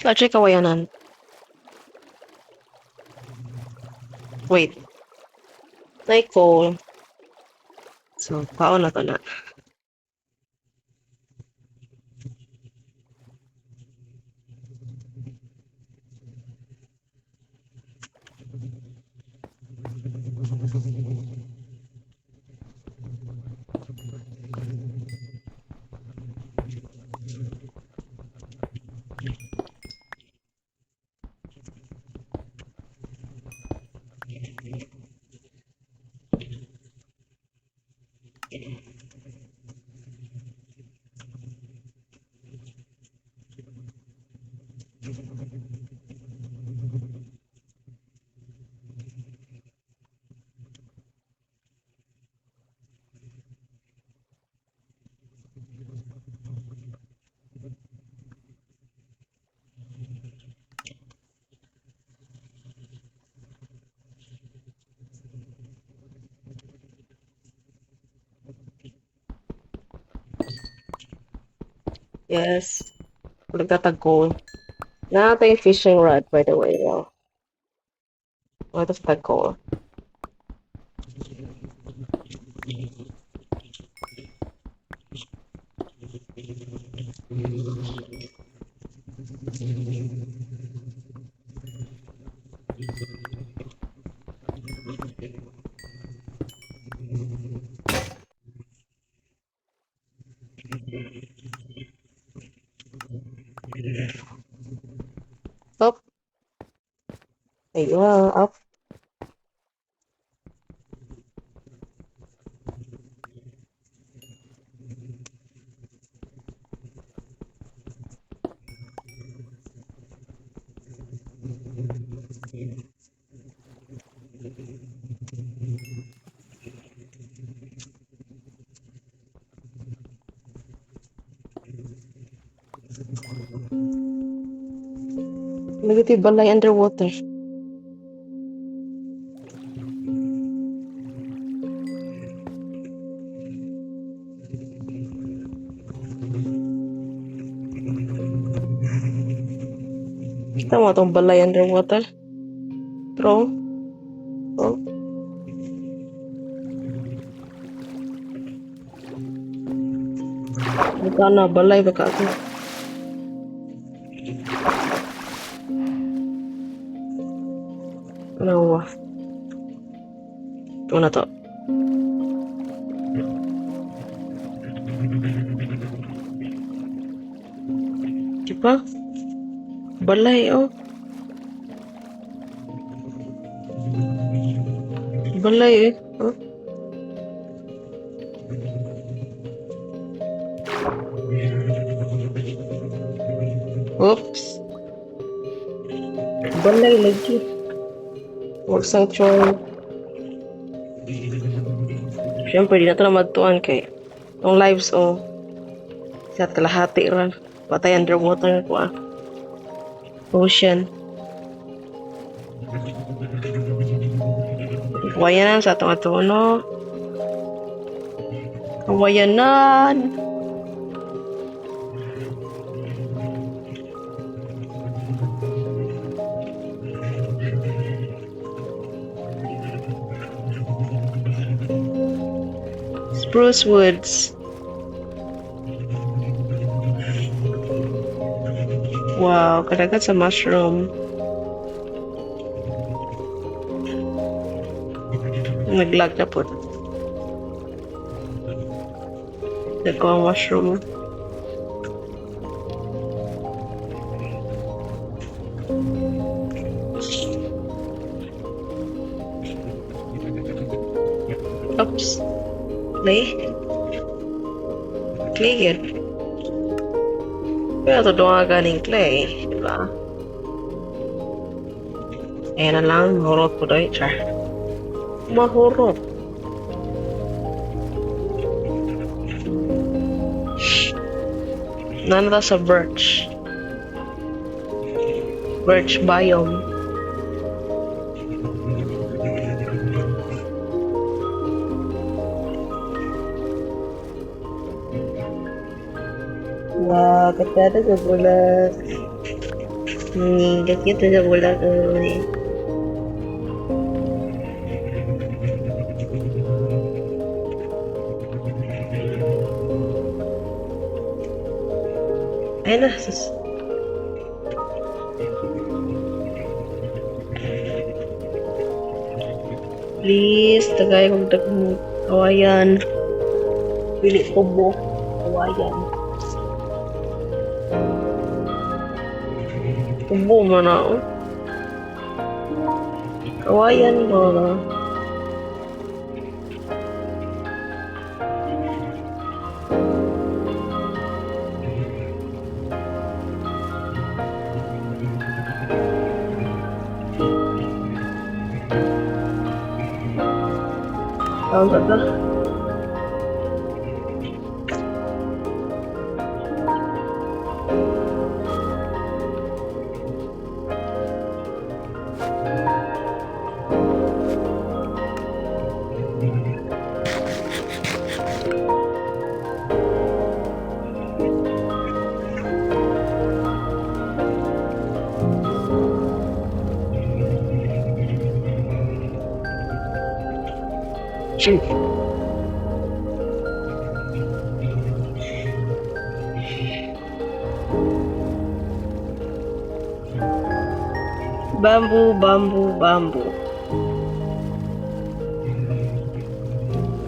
Actually, kawayanan. Wait. Nay coal. So, kaon na to na. Yes. Kulag coal. Naa tay fishing rod, by the way. Well. What is that coal? Up. Ayun, up. Nagati balay underwater. Kita mo itong balay underwater. Throw. Oh. Buka na, balay baka ako. Ano ba? Ito na to. Diba? Balay, oh. Balay, eh. Oh. Oops. Balay lagi. Work Sanctuary. Siyempre, di na ito na magtuan kay itong lives, oh. Sa kalahati ra. Patay underwater ko, ah. Ocean. Kawayanan sa atong ato, no? Kawayanan! Spruce Woods. Wow, kadagat sa mushroom. Naglag na po. Nagko ang mushroom. Oops. Clay? Clay yun. Pero ito doon galing clay, di ba? Ayan na lang, mahurot po doon. Char. Mahurot. Nana sa birch. Birch biome. Wow, katada sa bulat. Ni, cute sa bulag, oy. Ay na, sus. Please, tagay kong daghang kawayan. Pili ko mo. Kawayan. Tubo man na, oh. Kawayan ba? Tawag ka ba? Shoot. Bamboo, bamboo, bamboo.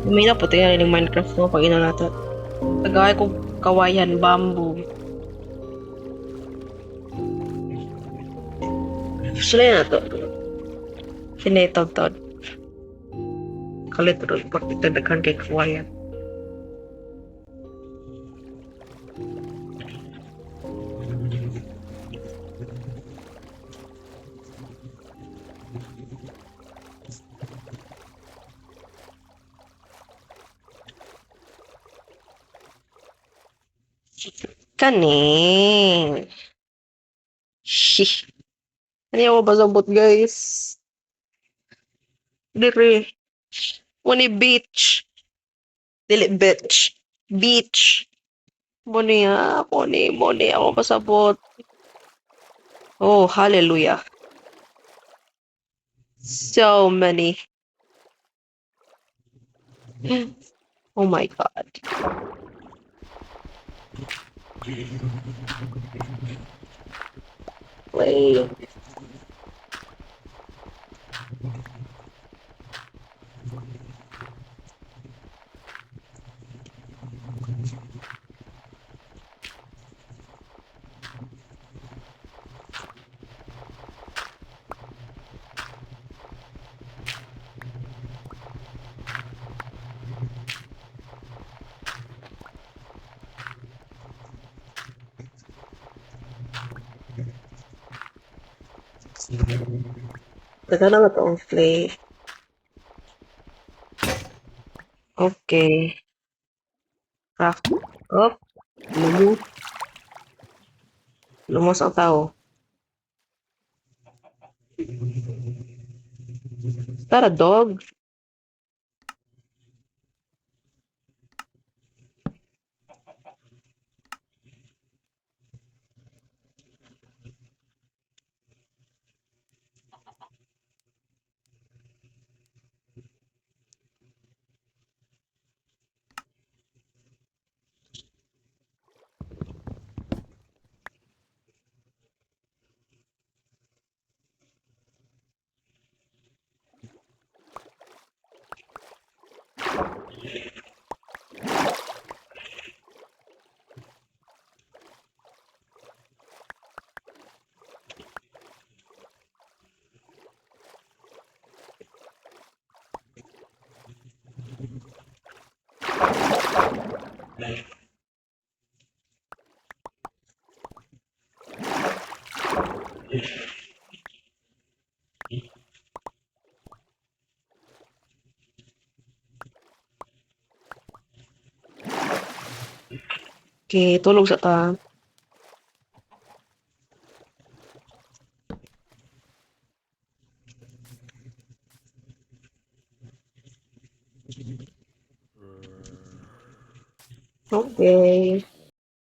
May na puti na rin yung Minecraft mo pag ina nato. Tagay ko kawayan, bamboo. Sila na to. Sinetod-tod. Kalit ro pagkita daghan kay kawayan. Kani. Shih. Ano yung basabot, guys? Dire. Muni beach. Dili beach. Beach. Muni ah. Muni, muni. Ako pasabot. Oh, hallelujah. So many. Oh my God. Wait. Teka na nga toong play. Okay. Craft. Up. Lumu. Lumos ang tao. Is that a dog? Okay, tulog sa ta. Okay.